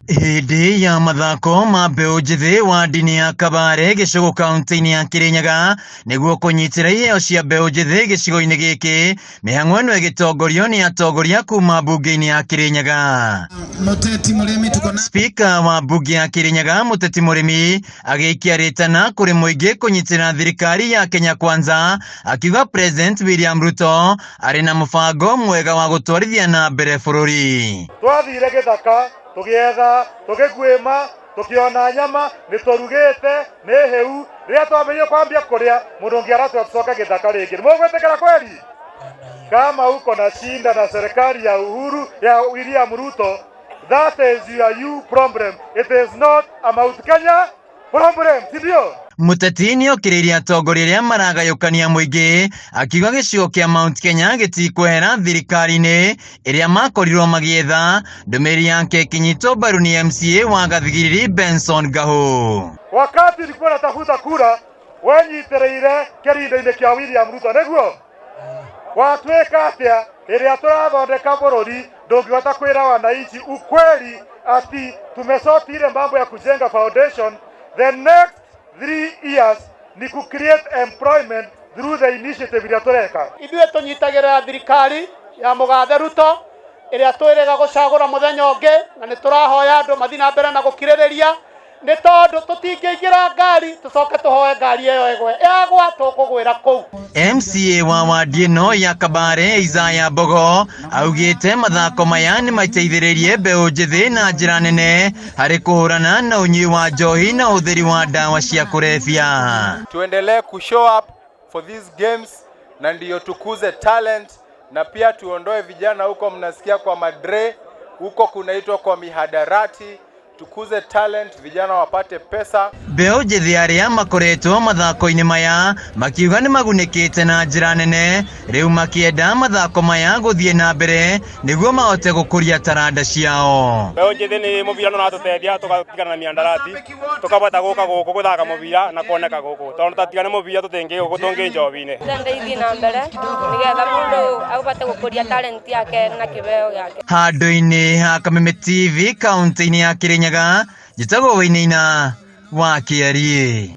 Hĩndĩ ya mathako ma mbeũ njĩthĩ wa ndini ya Kabare gĩcũgũ kaunti-inĩ ya Kĩrĩnyaga nĩguo kũnyitĩra iheo cia mbeũ njĩthĩ gĩcigo-inĩ gĩkĩ, mĩhang'o ĩno ĩgĩtongorio nĩ atongoria kuma mbunge-inĩ ya Kĩrĩnyaga. Muteti Murimi tuko na Spika wa mbunge ya Kĩrĩnyaga Mũteti Mũrĩmi agĩikia rĩtana kũrĩ mũingĩ kũnyitĩra thirikari ya Kenya Kwanza, akiuga President William Ruto arĩ na mũbango mwega wa gũtwarithia na mbere bũrũri. Twathire gĩthaka tũgĩetha, tũgĩguĩma, tũkĩona nyama nĩ tũrugĩte nĩ hĩu. Rĩrĩa twambĩrĩirie kwambia kũrĩa, mũndũ ũngĩ aratwĩra tũcoke gĩthaka rĩngĩ. Nĩ mũgwĩtĩkĩra kweli? Kama uko na shinda na serikali ya Uhuru ya William Ruto, that is your you problem. It is not a Mount Kenya problem, si ndio? Mũteti nĩokĩrĩirie atongoria arĩa maragayũkania mũingĩ, akiuga gĩcigo kĩa Mount Kenya gĩtikwehera thirikari-inĩ ĩrĩa makorirwo magĩetha. Ndũmĩrĩri yake ĩkĩnyitwo mbaru nĩ MCA wa Gathigiriri Benson Gahu. Wakati nilikuwa natafuta kura, wenyitĩrĩire kĩrindo-inĩ kĩa William Ruto, nĩguo watuĩka atĩa ĩrĩa tũrathondeka bũrũri, ndũngĩhota kwĩra wananchi ukweli ati tumesort ile mambo ya kujenga foundation. The next 3 years ni ku create employment through the initiative iria tũreka. Ithuĩ tũnyitagĩrĩra thirikari ya mũgathe Ruto ĩrĩa twĩrĩga gũcagũra mũthenya ũngĩ, na nĩ tũrahoya andũ mathiĩ na mbere na gũkirĩrĩria, nĩ tondũ tũtingĩingĩra ngari tũcoke tũhoe ngari ĩyo ĩgwe. Yagwa tũkũgwĩra kũu. MCA wa wadi ĩno ya Kabare Isaiah Mbogo augĩte mathako maya nĩ mateithĩrĩirie mbeũ njĩthĩ na njĩra nene harĩ kũhũrana na ũnyui wa njohi na ũhũthĩri wa ndawa cia kũrebia. Tuendelee kushow up for these games na ndiyo tukuze talent na pia tuondoe vijana huko mnasikia kwa madre huko kunaitwa kwa mihadarati. Tukuze talent, vijana wapate pesa. Mbeũ njĩthĩ arĩa makoretwo mathako-inĩ maya makiuga nĩ magunĩkĩte na njĩra nene, rĩu makĩenda mathako maya gũthiĩ na mbere nĩguo mahote gũkũria taranda ciao. Mbeũ njĩthĩ nĩ mũbira nĩ ũratũteithia tũgatigana na mĩandarati, tũkabata gũka gũkũ gũthaka mũbira na kuoneka gũkũ, tondũ tatiga nĩ mũbira tũtingĩ gũkũ tũngĩ njobi-inĩ. Ndĩrenda ithiĩ na mbere nĩgetha mũndũ ahote gũkũria talent yake na kĩheo gĩake. Handũ-inĩ ha Kameme TV kaunti-inĩ ya Kĩrĩnyaga, njĩtagwo Wainaina wa Kĩariĩ.